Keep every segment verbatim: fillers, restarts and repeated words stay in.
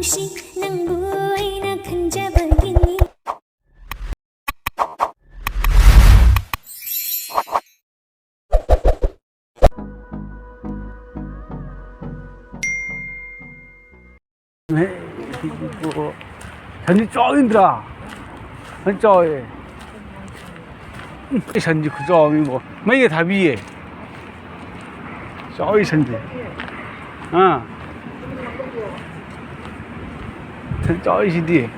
ꯅꯪꯕꯨ ꯑꯩꯅ ꯈꯟꯖꯕꯒꯤꯅꯤ꯫ ꯁꯟꯗꯤ ꯆꯥꯎꯏꯟꯗ꯭ꯔꯥ? ꯁꯟ ꯆꯥꯎꯋꯦ꯫ ꯎꯝ, ꯑꯩ ꯁꯟꯗꯤ ꯈꯨꯆꯥꯎ ꯑꯃ ꯏꯕꯣ꯫ ꯃꯩꯒ ꯊꯥꯕꯤꯌꯦ꯫ ꯆꯥꯎꯏ ꯁꯟꯗꯤ꯫ ꯑꯥ꯫ ꯁꯟ ꯆꯥꯎꯏꯁꯤꯗꯤ꯫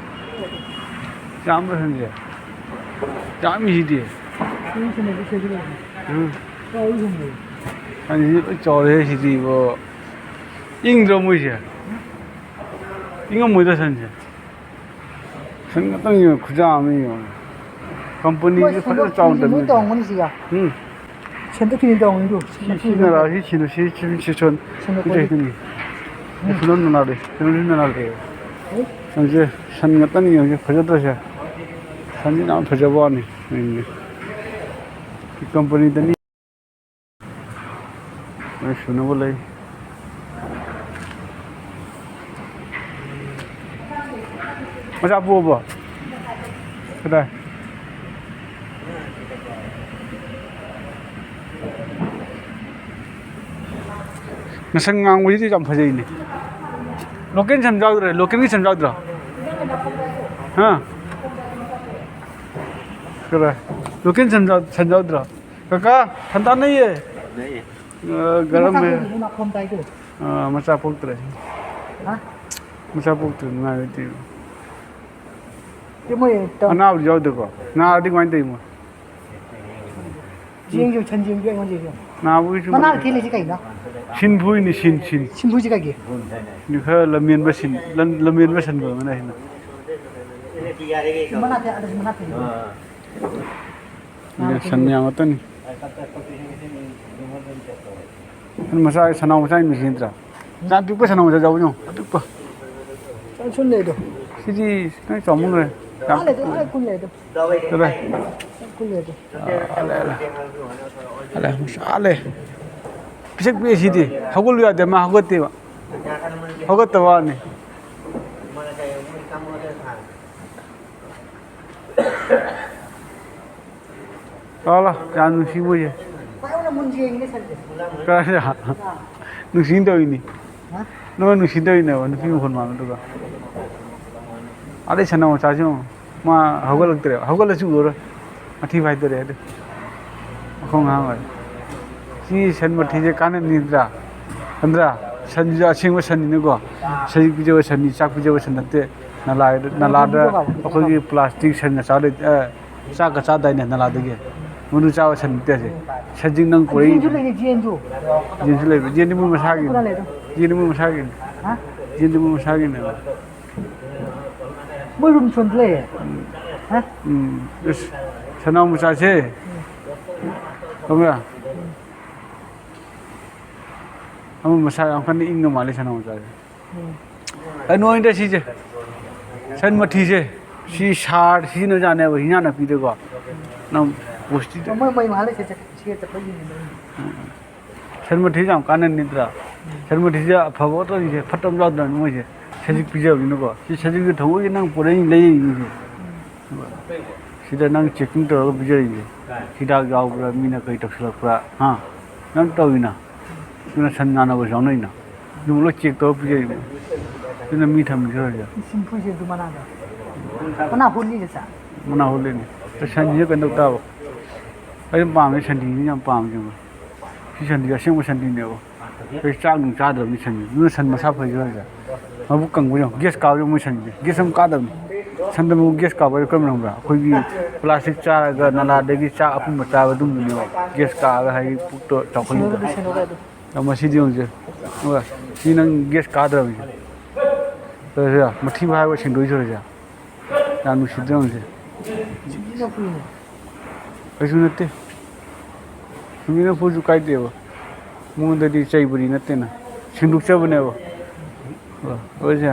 ꯌꯥꯝꯕ꯭ꯔꯥ ꯁꯟꯁꯦ? ꯌꯥꯝꯃꯤꯁꯤꯗꯤ꯫ ꯎꯝ꯫ ꯁꯟꯁꯤꯗꯤ ꯂꯣꯏ ꯆꯥꯎꯔꯦꯍꯦ ꯁꯤꯗꯤ ꯏꯕꯣ꯫ ꯏꯪꯗ꯭ꯔꯣ ꯃꯣꯏꯁꯦ? ꯏꯪꯉꯝꯃꯣꯏꯗ ꯁꯟꯁꯦ꯫ ꯁꯟ ꯉꯥꯛꯇꯪ ꯌꯦꯡꯉꯣ, ꯈꯨꯌꯥꯝ ꯑꯃ ꯌꯦꯡꯉꯣ꯫ ꯀꯝꯄꯅꯤꯁꯦ ꯃꯣꯏ ꯐꯖꯅ ꯁꯦꯝꯗꯣꯛ ꯆꯥꯎꯅ ꯁꯦꯝꯖꯤꯟ ꯂꯣꯏ ꯇꯝꯃꯤꯅꯦ꯫ ꯇꯧꯔꯝꯒꯅꯤ ꯁꯤꯒ꯫ ꯎꯝ꯫ ꯁꯦꯝꯗꯣꯛ ꯁꯦꯝꯖꯤꯟ ꯇꯧꯔꯝꯒꯅꯤꯗꯣ꯫ ꯁꯤ, ꯁꯤ ꯅꯔꯥ, ꯁꯤ, ꯁꯤ, ꯁꯤ, ꯁꯤ, ꯁꯤ, ꯁꯣꯟ-, ꯁꯦꯝꯗꯣꯛꯄꯒꯤ꯫ ꯁꯤ ꯁꯣꯟ-, ꯎꯝ꯫ ꯁꯤ ꯁꯣꯟ ꯅꯥꯔꯦ꯫ ꯁꯤ ꯁꯣꯟ ꯅꯥꯔꯦ꯫ ꯎꯝ꯫ ꯁꯟꯁꯦ, ꯁꯟ ꯉꯥꯛꯇꯅꯤ ꯌꯦꯡꯉꯨꯁꯦ, ꯐꯖꯗ꯭ꯔꯁꯦ꯫ ꯁꯟꯁꯦ ꯌꯥꯝ ꯐꯖꯕ ꯋꯥꯅꯤ꯫ ꯎꯝ꯫ ꯁꯤ ꯀꯝꯄꯅꯤꯗꯅꯤ꯫ ꯂꯣꯏ ꯁꯨꯅꯕ ꯂꯩ꯫ ꯃꯆꯥ ꯄꯣꯛꯑꯕꯣ? ꯀꯗꯥꯏ? ꯃꯁꯪ ꯉꯥꯡꯕꯁꯤꯗꯤ ꯌꯥꯝ ꯐꯖꯩꯅꯦ꯫ ꯂꯣꯀꯦꯜ ꯁꯟ ꯌꯥꯎꯗ꯭ꯔꯦ, ꯂꯣꯀꯦꯜꯒꯤ ꯁꯟ ꯌꯥꯎꯗ꯭ꯔꯣ? ꯍꯥ? ꯀꯗꯥꯏ? ꯂꯣꯀꯦꯜ ꯁꯟ ꯌꯥꯎ-, ꯁꯟ ꯌꯥꯎꯗ꯭ꯔꯣ? ꯀꯀꯥ, ꯁꯟ ꯇꯥꯟꯅꯩꯌꯦ꯫ ꯂꯩꯌꯦ꯫ ꯑ, ꯒꯔꯝ ꯃꯆꯥ ꯍꯦ꯫ ꯄꯣꯛꯇ꯭ꯔꯤꯕꯣ? ꯃꯈꯣꯟ ꯇꯥꯏꯗꯣ꯫ ꯑ, ꯃꯆꯥ ꯄꯣꯛꯇ꯭ꯔꯦ꯫ ꯍꯥ? ꯃꯆꯥ ꯄꯣꯛꯇ꯭ꯔꯦ, ꯅꯨꯡꯉꯥꯏꯔꯗꯤ꯫ ꯁꯤ ꯃꯣꯏ ꯇ-, ꯑꯅꯥꯕꯗꯤ ꯌꯥꯎꯗꯦꯀꯣ? ꯅꯥꯔꯗꯤ ꯀꯃꯥꯏꯅ ꯇꯧꯔꯤꯅꯣ? ꯌꯦꯡꯁꯨ, ꯁꯟ ꯌꯦꯡꯁꯨ ꯑꯩꯉꯣꯟꯗ ꯌꯦꯡꯁꯨ꯫ ꯅꯥꯕꯒꯤꯁꯨ ꯃꯅꯥ ꯊꯦꯜꯂꯤꯁꯤ ꯀꯩꯅꯣ? ꯁꯤꯟꯐꯨꯅꯤ, ꯁꯤꯟ, ꯁꯤꯟ꯫ ꯁꯤꯟꯐꯨꯁꯤ ꯀꯩꯒꯤ? ꯁꯤꯟ ꯈꯔ ꯂꯝꯍꯦꯟꯕ ꯁꯤꯟ, ꯂꯝ-, ꯂꯝꯍꯦꯟꯕ ꯁꯟ ꯀꯧꯕꯅ ꯍꯦꯟꯅ꯫ ꯃꯅꯥ ꯊꯦ-, ꯑꯗꯨꯁꯨ ꯃꯅꯥ ꯊꯦꯜꯂꯤ꯫ ꯑꯥ꯫ ꯁꯟ ꯌꯥꯝ ꯉꯥꯛꯇꯅꯤ꯫ ꯁꯟ ꯃꯆꯥ, ꯁꯟꯅꯥꯎ ꯃꯆꯥ ꯌꯥꯝ ꯅꯨꯡꯁꯤ ꯅꯠꯇ꯭ꯔꯥ? ꯌꯥꯝ ꯄꯤꯛꯄ ꯁꯟꯅꯥꯎ ꯃꯆꯥ ꯌꯥꯎꯕꯅꯤ ꯌꯦꯡꯉꯣ, ꯑꯄꯤꯛꯄ꯫ ꯁꯟ ꯁꯨꯝ ꯂꯩꯗꯣ꯫ ꯁꯤꯗꯤ ꯈꯤꯇꯪ ꯆꯥꯎꯃꯟꯈ꯭ꯔꯦ꯫ ꯌꯥꯝ ꯑꯥ ꯂꯩꯗꯣ, ꯑꯥ ꯀꯨꯟ ꯂꯩꯗꯣ꯫ ꯆꯠꯂꯣꯍꯦ꯫ ꯀꯨꯟ ꯂꯩꯗꯣ꯫ ꯑꯥ, ꯑꯥ ꯂꯩ, ꯑꯥ ꯂꯩ꯫ ꯑꯥ ꯂꯩ, ꯑꯥ ꯂꯩ꯫ ꯄꯤꯁꯛ ꯄꯤꯛꯑꯦ ꯁꯤꯗꯤ꯫ ꯍꯧꯒꯠꯂꯨ ꯌꯥꯗꯦ, ꯃꯥ ꯍꯧꯒꯠꯇꯦꯕ꯫ ꯍꯧꯒꯠꯇꯕ ꯋꯥꯅꯤ꯫ ꯂꯥꯛꯑꯣ, ꯂꯥꯛꯑꯣ, ꯌꯥꯝ ꯅꯨꯡꯁꯤ ꯃꯣꯏꯁꯦ꯫ ꯄꯥꯏꯌꯨꯅ ꯃꯨꯟꯁꯦ ꯌꯦꯡꯒꯦ ꯁꯟꯁꯦ꯫ ꯀꯔꯥꯏꯗ? ꯅꯨꯡꯁꯤꯅ ꯇꯧꯔꯤꯅꯤ꯫ ꯍꯥ? ꯅꯪ ꯅꯨꯡꯁꯤꯅ ꯇꯧꯔꯤꯅꯦꯕ, ꯅꯨꯄꯤ ꯃꯈꯣꯟ ꯃꯥꯟꯕꯗꯨꯒ꯫ ꯑꯗꯩ ꯁꯟꯅꯥ ꯃꯆꯥꯁꯤ ꯌꯦꯡꯉꯣ꯫ ꯃꯥ ꯍꯧꯒꯠꯂꯛꯇ꯭ꯔꯦꯕ꯫ ꯍꯧꯒꯠꯂꯁꯨ ꯎꯔꯔꯣꯏ꯫ ꯃꯊꯤ ꯐꯥꯏꯗꯣꯔꯦ ꯑꯗꯨ꯫ ꯃꯈꯣꯡ ꯍꯥꯡꯉꯣꯏ꯫ ꯁꯤ ꯁꯟ ꯃꯊꯤꯁꯦ ꯀꯥꯟꯅꯅꯤꯗ꯭ꯔꯥ? ꯅꯠꯇ꯭ꯔꯥ? ꯁꯟꯁꯤꯁꯨ ꯑꯁꯦꯡꯕ ꯁꯟꯅꯤꯅꯀꯣ꯫ ꯁꯖꯤꯛ ꯄꯤꯖꯕ ꯁꯟꯅꯤ, ꯆꯥꯛ ꯄꯤꯖꯕ ꯁꯟ ꯅꯠꯇꯦ꯫ ꯅꯂꯥꯗ, ꯅꯂꯥꯗ ꯑꯩꯈꯣꯏꯒꯤ ꯄ꯭ꯂꯥꯁꯇꯤꯛ ꯁꯟꯒ ꯆꯥ ꯂꯩ-, ꯑ, ꯆꯥꯛꯀ ꯆꯥꯗꯥꯏꯅꯦ ꯅꯂꯥꯗꯒꯤ? ꯃꯗꯨ ꯆꯥꯕ ꯁꯟ ꯅꯠꯇꯦ ꯑꯁꯦ꯫ ꯁꯖꯤꯛ ꯅꯪ ꯀꯣꯔꯛꯏ-, ꯌꯦꯟꯁꯨ ꯂꯩꯅꯦ, ꯌꯦꯟꯁꯨ꯫ ꯌꯦꯟꯁꯨ ꯂꯩꯕ꯫ ꯌꯦꯟꯗꯤ ꯃꯣꯏ ꯃꯁꯥꯒꯤꯅꯤ꯫ ꯀꯅꯥ ꯂꯩꯗꯣ? ꯌꯦꯟꯗꯤ ꯃꯣꯏ ꯃꯁꯥꯒꯤꯅꯤ꯫ ꯍꯥ? ꯌꯦꯟꯗꯤ ꯃꯣꯏ ꯃꯁꯥꯒꯤꯅꯦꯕ꯫ ꯃꯣꯏ ꯔꯨꯝ ꯁꯣꯟꯗ ꯂꯩꯌꯦ꯫ ꯎꯝ꯫ ꯍꯥ? ꯎꯝ꯫ ꯑꯁ, ꯁꯅꯥꯎ ꯃꯆꯥꯁꯦ꯫ ꯈꯪꯕ꯭ꯔꯥ? ꯑꯃ ꯃꯁꯥ ꯌꯥꯝ ꯀꯟꯅ ꯏꯪꯅ ꯃꯥꯜꯂꯦ ꯁꯅꯥꯎ ꯃꯆꯥꯁꯦ꯫ ꯎꯝ꯫ ꯑꯩ ꯅꯣꯏꯗ ꯁꯤꯁꯦ꯫ ꯁꯟ ꯃꯊꯤꯁꯦ꯫ ꯁꯤ ꯁꯥꯔ ꯁꯤꯖꯤꯟꯅꯖꯥꯠꯅꯦꯕ, ꯍꯤꯟꯖꯥꯡ ꯅꯥꯄꯤꯗꯀꯣ꯫ ꯅꯪ ꯄꯨꯁꯇꯤꯗ꯫ ꯃꯣꯏ, ꯃꯣꯏ ꯃꯥꯜꯂꯦ ꯁꯦ, ꯁꯦ, ꯁꯦ, ꯆꯠꯄ ꯌꯦꯡꯉꯤꯅꯦ꯫ ꯎꯝ꯫ ꯁꯟ ꯃꯊꯤꯁꯦ ꯌꯥꯝ ꯀꯥꯟꯅꯅꯤꯗ꯭ꯔꯥ? ꯁꯟ ꯃꯊꯤꯁꯦ ꯑꯐꯕ ꯉꯥꯛꯇꯅꯤꯁꯦ, ꯐꯠꯇꯕ ꯌꯥꯎꯗ꯭ꯔꯕꯅꯤ ꯃꯣꯏꯁꯦ꯫ ꯁꯖꯤꯛ ꯄꯤꯖꯕꯅꯤꯅꯀꯣ꯫ ꯁꯤ ꯁꯖꯤꯛꯁꯦ ꯊꯑꯣꯏꯒꯤ ꯅꯪ ꯄꯨꯔꯛꯏ ꯂꯩꯔꯛꯏꯅꯤꯁꯦ꯫ ꯁꯤꯗ ꯅꯪ checking ꯇꯧꯔꯒ ꯄꯤꯖꯔꯤꯁꯦ꯫ ꯍꯤꯗꯥꯛ ꯌꯥꯎꯕ꯭ꯔꯥ, ꯃꯤꯅ ꯀꯩ ꯇꯧꯁꯤꯜꯂꯛꯄ꯭ꯔꯥ, ꯍꯥ? ꯅꯪ ꯇꯧꯔꯤꯅ꯫ ꯑꯗꯨꯅ ꯁꯟ ꯅꯥꯅꯕꯁꯨ ꯌꯥꯎꯅꯩꯅ꯫ ꯑꯗꯨꯝ ꯂꯣꯏ check ꯇꯧꯔꯒ ꯄꯤꯖꯔꯤꯅꯦ꯫ ꯑꯗꯨꯅ ꯃꯤ ꯊꯝꯃꯤꯁꯦ ꯍꯧꯖꯤꯛ꯫ ꯁꯤꯝꯐꯨꯁꯦ ꯑꯗꯨ ꯃꯅꯥꯗꯣ꯫ ꯃꯅꯥ ꯍꯨꯠꯂꯤꯁꯦ ꯁꯥ꯫ ꯃꯅꯥ ꯍꯨꯠꯂꯤꯅꯦ꯫ ꯑꯗꯣ ꯁꯟꯁꯤꯁꯨ ꯀꯩꯅꯣ ꯇꯧ ꯇꯥꯕ꯫ ꯑꯩ ꯄꯥꯝꯃꯦ, ꯁꯟꯊꯤꯁꯤꯅ ꯌꯥꯝ ꯄꯥꯝꯃꯦ꯫ ꯁꯤ ꯁꯟꯊꯤ ꯑꯁꯦꯡꯕ ꯁꯟꯊꯤꯅꯦꯕ꯫ ꯑꯩꯈꯣꯏ ꯆꯥꯛ ꯅꯨꯡ ꯆꯥꯗ꯭ꯔꯕꯅꯤ ꯁꯟꯁꯦ꯫ ꯑꯗꯨꯅ ꯁꯟ ꯃꯁꯥ ꯐꯩꯁꯨ ꯍꯥꯏꯁꯦ꯫ ꯃꯕꯨꯛ ꯀꯪꯕ ꯌꯦꯡꯉꯣ꯫ Gas ꯀꯥꯕꯁꯦ ꯃꯣꯏ ꯁꯟꯁꯦ꯫ Gas ꯑꯃ ꯀꯥꯗꯕꯅꯤ꯫ ꯁꯟꯗ ꯃꯕꯨꯛ gas ꯀꯥꯕ ꯍꯥꯏꯁꯦ ꯀꯔꯝꯕꯅꯣ ꯈꯪꯕ꯭ꯔꯥ? ꯑꯩꯈꯣꯏꯒꯤ plastic ꯆꯥꯔꯒ ꯅꯂꯥꯗꯒꯤ ꯆꯥꯛ ꯑꯄꯨꯝꯕ ꯆꯥꯕ ꯑꯗꯨꯝꯕꯅꯦꯕ꯫ Gas ꯀꯥꯔꯒ ꯍꯥꯏꯗꯤ ꯄꯨꯛꯇꯣ ꯆꯥꯎꯈꯠꯂꯤꯗꯣ꯫ ꯑꯗꯣ ꯃꯁꯤꯗꯤ ꯌꯦꯡꯉꯨꯁꯦ꯫ ꯑꯗꯨꯒ ꯁꯤ ꯅꯪ gas ꯀꯥꯗ꯭ꯔꯕꯅꯤ꯫ ꯁꯦ, ꯃꯊꯤ ꯐꯥꯏꯕ ꯁꯦꯡꯗꯣꯛꯏꯁꯦ ꯍꯧꯖꯤꯛ꯫ ꯌꯥꯝ ꯅꯨꯡꯁꯤꯗ꯭ꯔꯣ ꯌꯦꯡꯉꯨꯁꯦ꯫ ꯀꯩꯁꯨ ꯅꯠꯇꯦ꯫ ꯁꯨꯃꯤꯅ ꯐꯨꯁꯨ ꯀꯥꯏꯗꯦꯕ꯫ ꯃꯉꯣꯟꯗꯗꯤ ꯆꯩꯕꯗꯤ ꯅꯠꯇꯦꯅ꯫ ꯁꯦꯡꯗꯣꯛꯆꯕꯅꯦꯕ꯫ ꯑꯣ, ꯍꯣꯏꯁꯦ꯫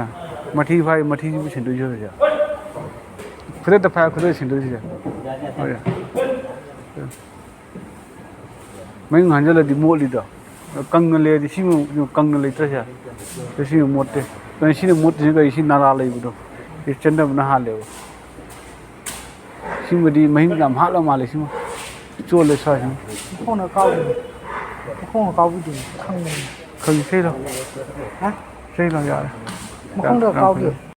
ꯃꯊꯤ ꯐꯥꯏ, ꯃꯊꯤꯁꯤꯕꯨ ꯁꯦꯡꯗꯣꯛꯏꯁꯦ ꯍꯧꯖꯤꯛ꯫ ꯈꯨꯗꯛꯇ ꯐꯥꯏ, ꯈꯨꯗꯛꯇ ꯁꯦꯡꯗꯣꯛꯏꯁꯦ꯫ ꯍꯣꯏ꯫ ꯃꯌꯨꯡ ꯍꯟꯖꯜꯂꯗꯤ ꯃꯣꯠꯂꯤꯗꯣ꯫ ꯀꯪꯅ ꯂꯩꯔꯗꯤ ꯁꯤꯃ ꯀꯪꯅ ꯂꯩꯇ꯭ꯔꯁꯦ꯫ ꯁꯤꯃ ꯃꯣꯠꯇꯦ꯫ ꯀꯩꯅꯣ ꯁꯤꯅ ꯃꯣꯠꯇ꯭ꯔꯤꯁꯤꯅ ꯀꯔꯤ? ꯁꯤ ꯅꯥꯂꯥ ꯂꯩꯕꯗꯣ꯫ ꯁꯤ ꯆꯦꯟꯗꯕꯅ ꯍꯥꯜꯂꯦꯕ꯫ ꯁꯤꯃꯗꯤ ꯃꯍꯤꯡ ꯌꯥꯝ ꯍꯥꯠꯂ ꯃꯥꯜꯂꯦ ꯁꯤꯃ꯫ ꯆꯣꯜꯂꯦ ꯁ꯭ꯋꯥꯏꯁꯤꯃ꯫ ꯃꯈꯣꯡꯅ ꯀꯥꯎꯕꯤꯗꯨꯅꯤ꯫ ꯃꯈꯣꯡꯅ ꯀꯥꯎꯕꯤꯗꯨꯅꯤ ꯈꯪꯕꯅꯤ꯫ ꯈꯪꯉꯤ ꯆꯩ ꯂꯥꯎ꯫ ꯍꯥ? ꯆꯩ ꯂꯥꯎ ꯌꯥꯔꯦ꯫ ꯃꯈꯣꯡꯗ ꯌꯥꯝ ꯀꯥꯎꯒꯦ꯫ ꯐꯖꯩ꯫